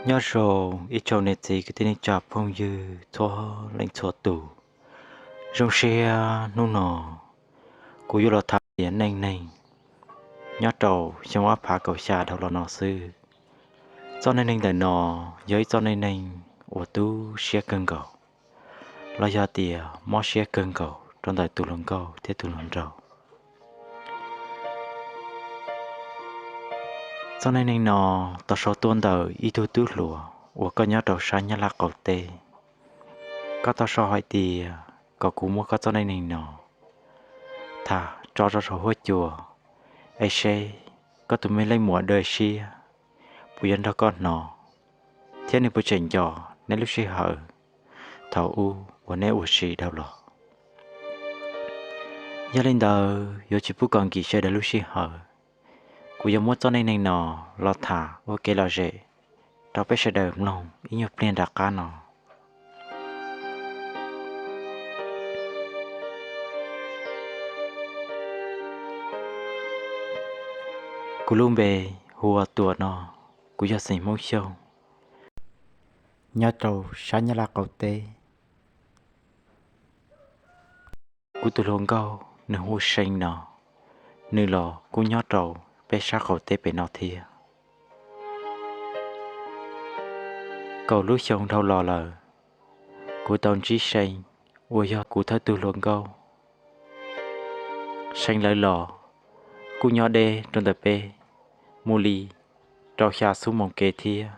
Nyob zoo ib tsoom niam txiv kwv tij neej tsa phooj ywg txhua leej txhua tus. Zoo siab hnub no kuv yuav los tham tias neej neeg nyob rau xyoo ob phav kaum xya dhau los no xwb. Txoj neej neeg ntawm no yog ib txoj neej neeg uas tu siab kawg nkaus, los yog tias mob siab kawg nkaus rau ntawm tus hluas nkauj thiab tus hluas nraug. Txoj neej neeg no tau sau tuaj ntawm ib tug tub hluas uas koj nyob rau sab Nyab Laj qaum teb. Koj tau sau hais tias kom kuv muab koj txoj neej neeg no tham tso rau saum huab cua, es seb koj tus me leej muam Dawj Siab puas yuav nrog koj hnov, thiab nws puas tseem nco neb lub sij hawm thaum ub uas neb ua si dhau los. Yog li ntawd yuav tsis pub kom nkim sawv daws lub sij hawm, kuv yuav muab txoj neej neeg no los tham ua kev lom zem rau peb sawv daws mloog ib nyuag pliag nram qab no. Kuv lub npe hu ua Tuam no, kuv yog xeem Hmoob Xyooj, nyob rau sab Nyab Laj qaum teb. Kuv tus hluas nkauj nws hu See no, nws los kuj nyob rau peb sab qaum teb pem no thiab. Kaum lub xyoo dhau los lawm, kuv tau ntsib See uas yog kuv thawj tug hluas nkauj. See lawv los kuj nyob deb rau ntawm peb, mus li rau xya xuab moos kev thiab,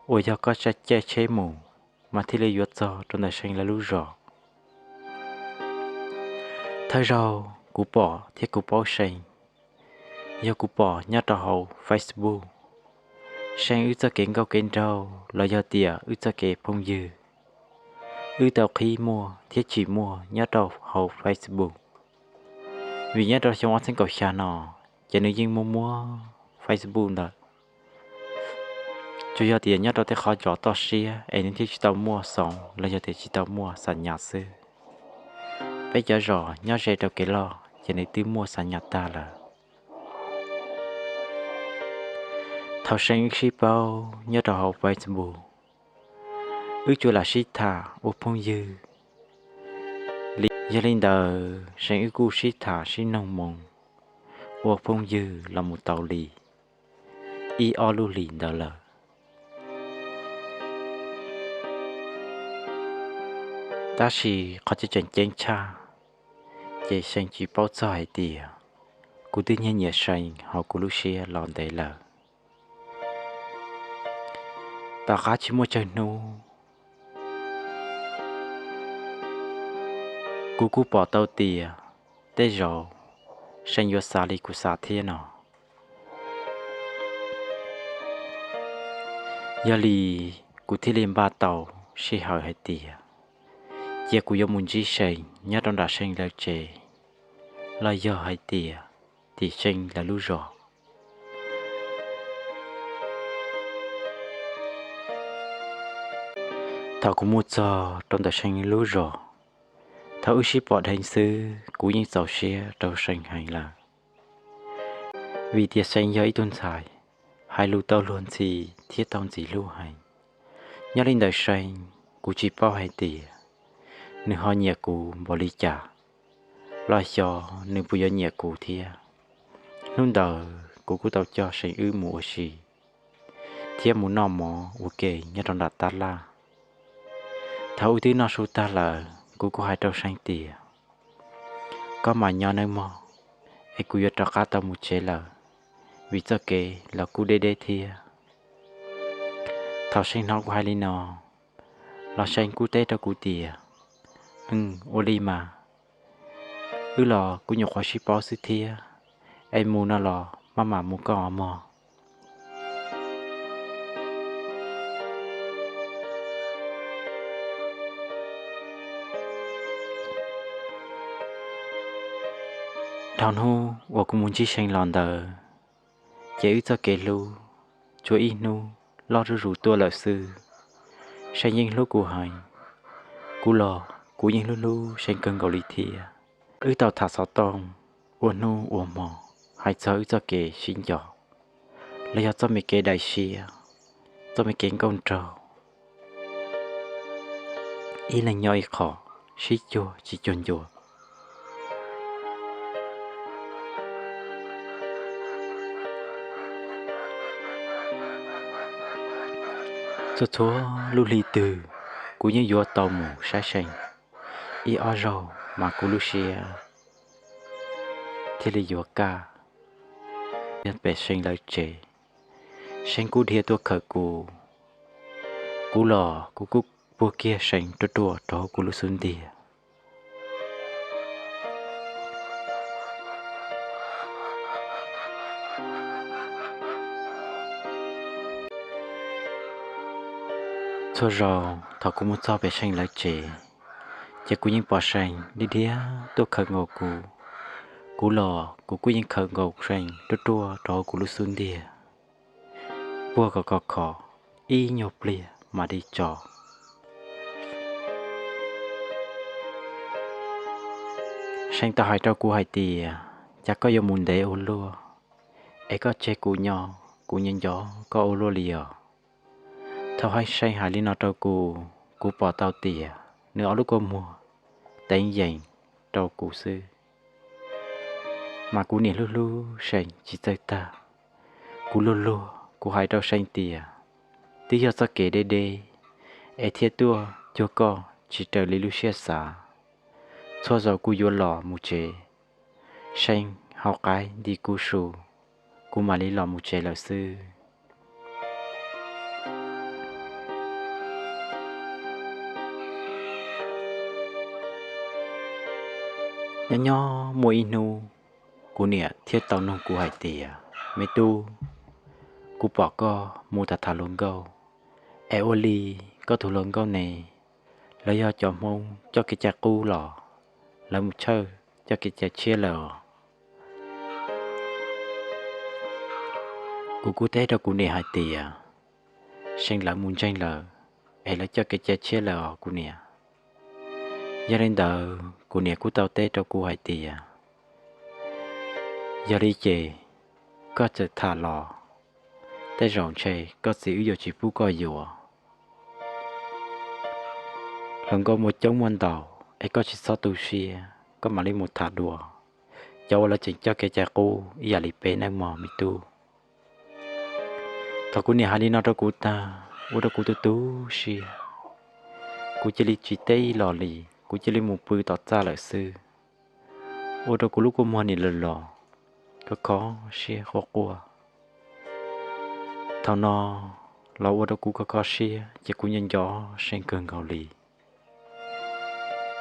uas yog koj caij tsheb mus mas thiaj li yuav txog rau ntawm See lawv lub zos. Thawj zaug kuv pom thiab kuv paub See, yog kuv pom nyob rau hauv Facebook. See wb txoj kev nkauj kev nraug los yog tias wb txoj kev phooj ywg, wb tau qhib muaj thiab tsim muaj nyob rau hauv Facebook. Vim nyob rau xyoo ob txhiab kaum xya no, ces nws yeej muaj muab Facebook ntawd, tsuas yog tias nyob rau tej qhov zos toj siab es nws thiaj tsis tau muaj xoov los yog tias tsis tau muaj xa nyas xwb. Peb cov zos nyob ze rau kev loj ces nws twb muaj xa nyas tag lawm. Thaum See wb sib paub nyob rau hauv Facebook, wb tsuas lam sib tham ua phooj ywg li. Yog li ntawd See wb kuj sib tham sib noog moo ua phooj ywg los mus tau li ib ob lub hlis ntawd lawm. Tab sis qhov tseem ceeb tshaj, ces See tsis paub txog hais tias kuv twb nyiag nyiam See hauv kuv lub siab los ntev lawm. Tom qab tsis muaj tsawg hnub, kuv kuj pom tau tias tej zaum See yuav xav li kuv xav thiab no. Yog li kuv thiaj li npaj tau sij hawm hais tias cia kuv yuav mus ntsib See nyob rau nram See lawv tsev, los yog hais tias tim See lawv lub zos. Thaum kuv mus txog rau ntawm See lub zos, thaum wb sib pom dheev xwb kuv yeej txaus siab rau See heev lawm, vim tias See yog ib tug ntxhais hais lus tau luag ntxhi thiab tau ntxim hlub heev. Nyob li ntawm See, kuv tsis paub hais tias nws ho nyiam kuv npaum li cas, los xyov nws puas yuav nyiam kuv thiab. Hnub ntawd kuv kuj tau coj See wb mus ua si thiab mus noj mov ua ke nyob rau nram tab laj. Thaum wb twb noj su tag lawm, kuv kuj hais rau See tias, koj mam nyob nawb mog, es kuv yuav rov qab tau mus tsev lawm, vim txoj kev los kuj deb deb thiab. Thaum See hnov kuv hais li no, los See kuj teb rau kuv tias, ua li mas, wb los kuj nyuam qhuav sib paub xwb thiab, es mus no los maj mam mus koj os mog. Dhau hnub uas kuv mus ntsib See los ntawd, ces wb txoj kev hlub tsuas ib hnub loj zuj zus tuaj lawm xwb. See yeej hlub kuv heev, kuv los kuv yeej hlub hlub See kawg nkaus li thiab. Wb tau tham xov tooj ua hnub ua hmo, hais txog wb txoj kev sib nco los yog txoj me kev daim siab. txoj me kev nkauj nraug, ib leeg nyob ib qho, sib cuag tsis cuag ncua. Txhua txhua lub hli twg kuv yeej yuav tau mus saib See ib ob zaug mas kuv lub siab thiaj li yuav kaj. Pem See lawv tsev, See kuj dhia tuaj khawm kuv, kuv los kuv kuj puag kiag See ruaj ruaj rau hauv kuv lub xub ntiag. Txhua zaus thaum kuv mus txog pem See lawv tsev, ces kuv yeej pom See dhia dhia tuaj khawm nkaus kuv. Kuv los kuv kuj yeej khawm nkaus See ruaj ruaj rau hauv kuv lub xub ntiag, puag kom kho kho, ib nyuag pliag mam li tso. See tau hais rau kuv hais tias, cas koj yuav mus ntev ua luaj, es koj tseg kuv nyob, kuv nyob nco koj ua luaj li os. Thaum hais See hais li no rau kuv, kuv pom tau tias nws ob lub kua muag teev yees rau kuv xwb. Mas kuv niam hlub hlub See tsis txawj tag. Kuv luag luag kuv hais rau See tias, twb yog txoj kev deb deb es thiaj tuaj cuag koj tsis raws li lub siab xav. Txhua zaus kuv yuav los mus tsev, See hauv qaib nti kuv su, kuv mam li los mus tsev lawm xwb. Nyob nyob muaj ib hnub, kuv niam thiaj tau nug kuv hais tias, me tub, kuv pom koj mus tham tham hluas nkauj, es ua li koj tus hluas nkauj ne, lawv yog cov Hmoob coj kev cai qub los lawv mus tshawj coj kev cai tshiab lawm os? Kuv kuj teb rau kuv niam hais tias, See lawv mus ntseeg lawm, es lawv coj kev cai tshiab lawm os kuv niam. Yog li ntawd kuv niam kuj tau teb rau kuv hais tias, yog li ces koj txawm tham los, tej zaum ntshe koj txiv wb yuav tsis pub koj yuav. Hluas nkauj muaj coob muaj ntau, es koj tsis txhob tu siab, koj mam li mus tham dua cov uas lawv tseem coj kev cai qub ib yam li peb nawb mog me tub. Thaum kuv niam hais li no rau kuv tag, ua rau kuv tu tu siab, kuv cia li tsis teb ib los li, kuv cia li mus pw tom txaj lawm xwb. Ua rau kuv lub kua muag nim los los kho kho siab quaj quaj. Thaum no los ua rau kuv kho kho siab ces kuv nco nco See kawg nkaus li.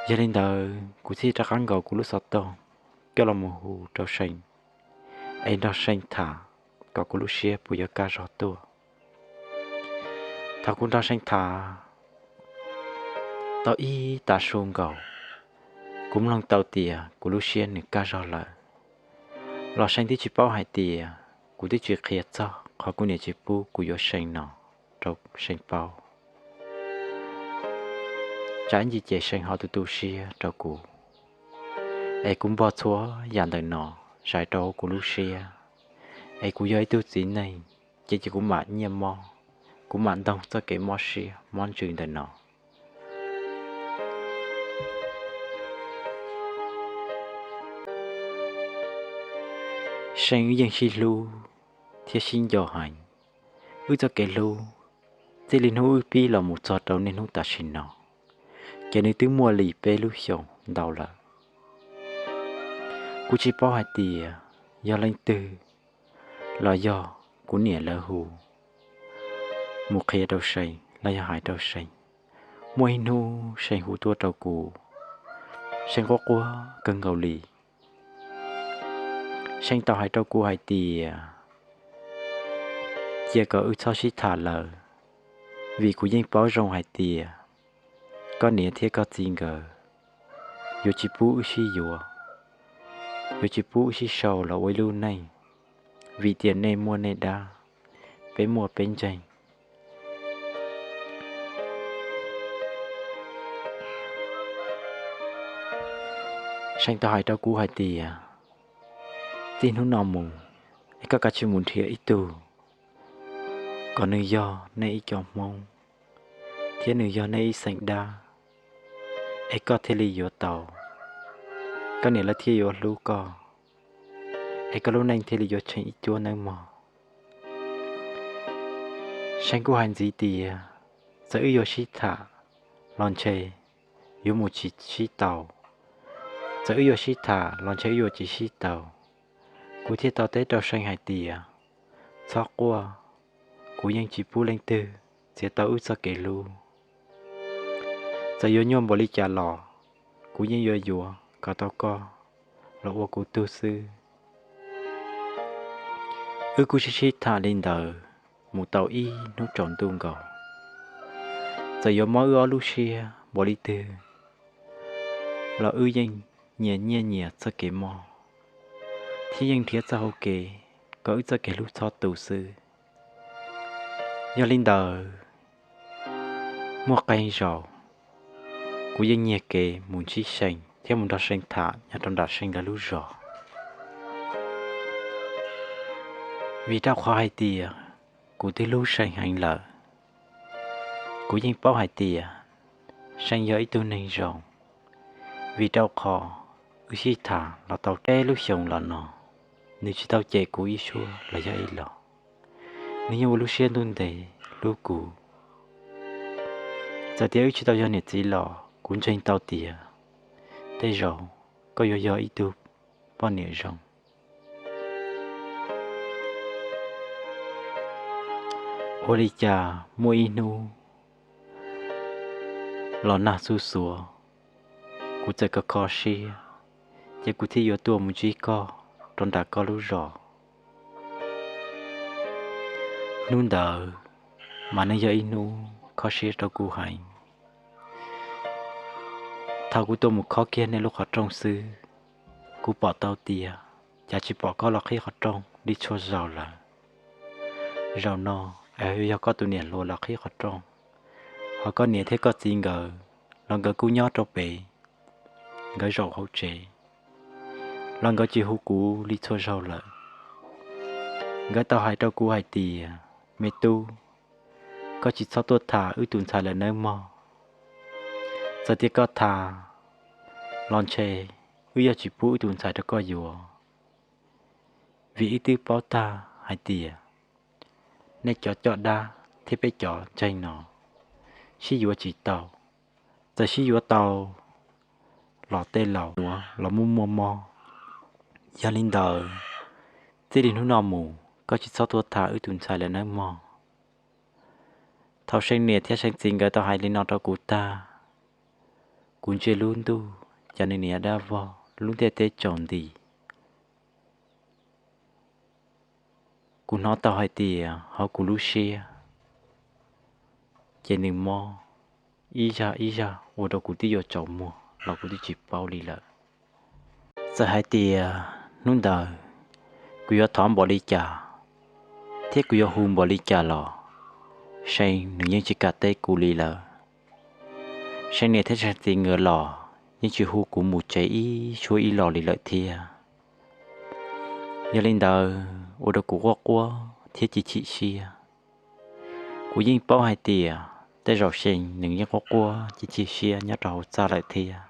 Yog li ntawd kuv thiaj rov qab nkaus kuv lub xov tooj coj los mus hu rau See, es nrog See tham kom kuv lub siab puas yuav kaj zog tuaj. Thaum kuv nrog See tham tau ib tav su nkaus, kuv mloog tau tias kuv lub siab nws kaj zog lawm. Los See twb tsis paub hais tias kuv twb tsis qhia txog qhov kuv niam tsis pub kuv yuav See no rau See paub. Tsam ib ntsis ces See ho tu tu siab rau kuv, es kuv npog txhua yam ntawm no zais rau kuv lub siab, es kuv yog ib tug txiv neej, ces ces kuv mam nyiaj mob, kuv mam ntoog txoj kev mob siab mob ntsws ntawm no. See wb yeej sib hlub thiab sib nco heev. Wb txoj kev hlub txij li hnub wb pib los mus txog rau niaj hnub tam sim no, ces nws twb muaj li peb lub xyoos ntau lawm. Kuv tsis paub hais tias yog leej twg los yog kuv niam lawv hu mus qhia rau See los yog hais rau See. Muaj ib hnub See hu tuaj rau kuv, See quaj quaj kawg nkaus li. See tau hais rau kuv hais tias cia kom wb txhob sib tham lawm, vim kuv yeej paub zoo hais tias koj niam thiab koj txiv nkawd yuav tsis pub wb sib yuav, yuav tsis pub wb sib sau los ua ib lub neej, vim tias nej muaj nej dab, peb muaj peb ntseeg. See tau hais rau kuv hais tias txij hnub no mus, es koj kav tsij mus nrhiav ib tug kom nws yog nej ib co Hmoob, thiab nws yog nej ib xeem dab, es koj thiaj li yuav tau, koj niam lawv thiaj yuav hlub koj, es koj lub neej thiaj li yuav tsheej ib cuab nawb mog. Seej kuj hais ntxiv tias, txawm wb yuav sib tham los ntshe yuav mus tsis sib tau, txawm wb yuav sib tham los ntshe wb yuav tsis sib tau. Kuv thiaj tau teb rau Seej hais tias, txhob quaj, kuv yeej tsis pub leej twg txiav tau wb txoj kev hlub. Txawm yuav nyuaj npaum li cas los kuv yeej yuav yuav kom tau koj los ua kuv tug xwb. Wb kuj sib sib tham li ntawd mus tau ib hnub tsaus ntuj nkaus. Txawm yuav mob wb ob lub siab npaum li twg los wb yeej nyias nyiaj nyias txoj kev mob, thiab yeej nrhiav txoj hau kev kom wb txoj kev hlub txhob tu xwb. Yog li ntawd, muaj qee zaus kuv yeej nyiag kev mus ntsib Seej thiab mus nrog Seej tham nyob rau nram Seej lawv lub zos. Vim rau qhov hais tias kuv twb hlub Seej heev lawm, kuv yeej paub hais tias Seej yog ib tug neeg zoo. Vim rau qhov wb sib tham los tau peb lub xyoos los no, nws tsis tau cem kuv ib suab los yog ib los. Nws yeej ua lub siab ntuj ntev hlub kuv. Txawm tias wb tsis tau yog niam txiv los kuv ntseeg tau tias tej zaum koj yuav yog ib tug poj niam zoo. Ua li cas muaj ib hnub los nag xuj xuav, kuv txawm kho kho siab, ces kuv thiaj yuav tuaj mus ntsib koj rau nram koj lub zos. Hnub ntawd mas nws yog ib hnub kho siab rau kuv heev. Thaum kuv tuaj mus khob kiag nej lub qhov rooj xwb, kuv pom tau tias cas tsis pom koj los qhib qhov rooj li txhua zaus lawm. Zaum no es yog koj tus niam hluas los qhib qhov rooj, ho koj niam thiab koj txiv nkawd los nkawd kuj nyob rau pem nkawd zaum hauv tsev, los nkawd tsis hu kuv li txhua zaus lawm. Nkawd tau hais rau kuv hais tias, me tub, koj tsis txhob tuaj tham wb tus ntxhais lawm nawb mog. Txawm tias koj tham los ntshe wb yuav tsis pub wb tus ntxhais rau koj yuav, vim wb twb paub tag hais tias nej cov coj dab thiab peb cov ntseeg no sib yuav tsis tau. Txawm sib yuav tau los tej laus yuav los muaj muaj mob. Yog li ntawd, txij li hnub no mus koj tsis txhob tuaj tham wb tus ntxhais lawm nawb mog. Thaum Seej niam thiab Seej txiv nkawd tau hais li no rau kuv tag, kuv ntsia lub ntuj cas nws niam dab vog, lub ntiaj teb tsaus nti. Kuv hnov tau hais tias hauv kuv lub siab ces nws mob ib zaj ib zaj ua rau kuv twb yuav tsaus muag los kuv twb tsis paub li lawm. Txawm hais tias hnub ntawd kuv yuav thov npaum li cas thiab kuv yuav hu npaum li cas los Seej nws yeej tsis kam teb kuv li lawm. Seej niam thiab Seej txiv nkawd los yeej tsis hu kuv mus tsev ib suab ib los li lawm thiab. Yog li ntawd ua rau kuv quaj quaj thiab chim chim siab. Kuv yeej paub hais tias tej zaum Seej nws yeej quaj quaj chim chim siab nyob rau hauv txaj lawm thiab.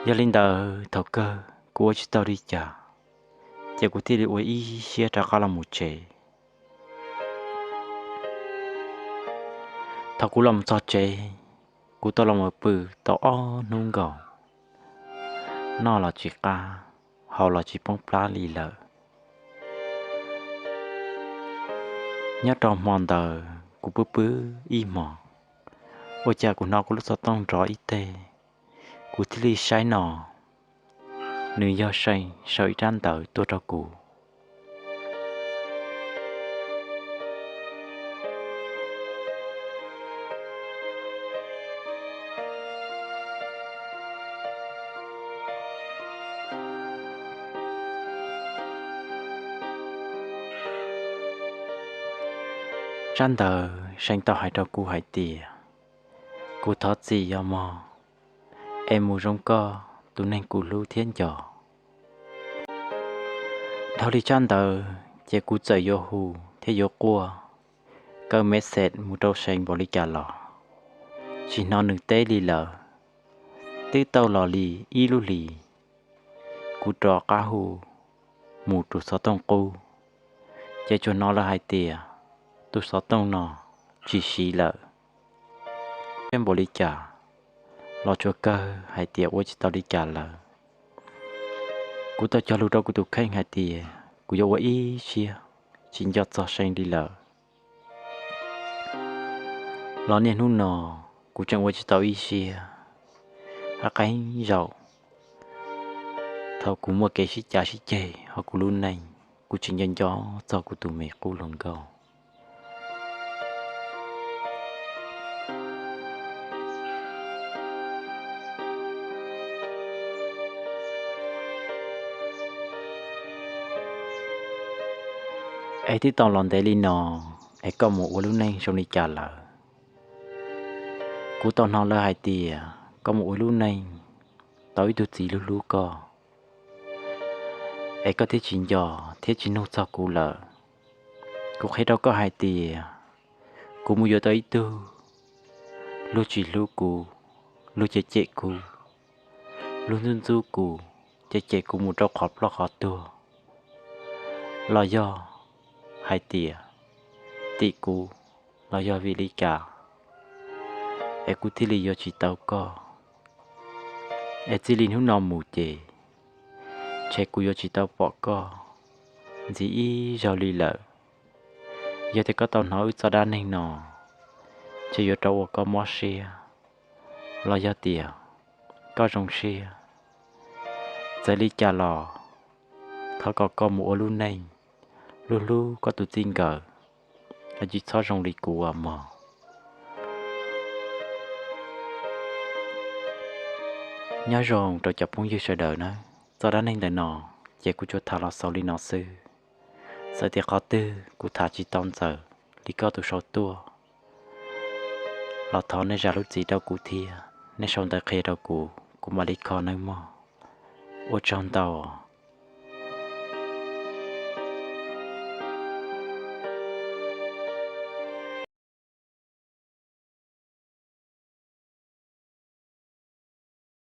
Yog li ntawd thaum kawg kuv ua tsis tau li cas, ces kuv thiaj li ua ib siab rov qab los mus tsev. Thaum kuv los mus txog tsev, kuv tau los mus pw tau ob hnub nkaus, noj los tsis qab, haus los tsis poob plab li lawm. Nyob rau hmo ntawd kuv pw pw ib hmos, ua cas kuv hnov kuv lub xov tooj nrov ib teg. Kuv thiaj li saib no, nws yog Seej sau ib tsab ntawv tuaj rau kuv. Tsab ntawv Seej tau hais rau kuv hais tias, kuv thov txim os mog, es mus zoo koj tus neeg kuv hlub thiab nco. Dhau li tsab ntawv ces kuv txawm yuav hu thiab yuav quaj, kaw message mus rau See npaum li cas los tsis hnov nws teb li lawm. Twb tau los li ib lub hlis, kuv rov qab hu mus tus xov tooj qub, ces tsuas hnov lawv hais tias tus xov tooj no tsis siv lawm. Thiab npaum li cas los tsuas kawg hais tias ua tsis tau li cas lawm. Kuv tau cog lus rau kuv tus kheej hais tias kuv yuav ua ib siab tsis nco txog See li lawm. Los niaj hnub no kuv tseem ua tsis tau ib siab. Hab qee zaum thaum kuv muaj kev sib cav sib ceg hauv kuv lub neej, kuv tseem nco nco txog kuv tus me qub hluas nkauj. Es twb tau los ntev li no, es koj mus ua lub neej zoo li cas lawm? Kuv tau hnov lawv hais tias koj mus ua lub neej tau ib tug txiv hlub hlub koj, es koj thiaj tsis nco thiab tsis nug txog kuv lawm. Kuv qhia rau koj hais tias kuv mus yuav tau ib tug luag tsis hlub kuv, luag cem cem kuv, luag ntxub ntxub kuv, cem cem kuv mus rau qhov ploj qhov tuag, los yog hais tias tim kuv, los yog vim li cas es kuv thiaj li yuav tsis tau koj. Es txij li hnub no mus ces ntshe kuv yuav tsis tau pom koj ntxiv ib zaug li lawm. Yog tias koj tau hnov wb txoj dab neeg no, ces yuav rau ua koj mob siab, los yog tias koj zoo siab. Txawm li cas los thov kom koj mus ua lub neej hlub hlub koj tus txij nkawm, los tsis txhob zoo li kuv as mog. Nyob zoo rau cov phooj ywg sawv daws nawb, txoj dab neeg ntawm no ces kuv tsuas tham los xaus li no xwb. Txawm tias qhov twg kuv tham tsis tau ntxaws li koj tus sau tuaj, los thov nej zam lub txim rau kuv thiab nej sau ntawv qhia rau kuv, kuv mam li kho nawb mog. Ua tsaug ntau.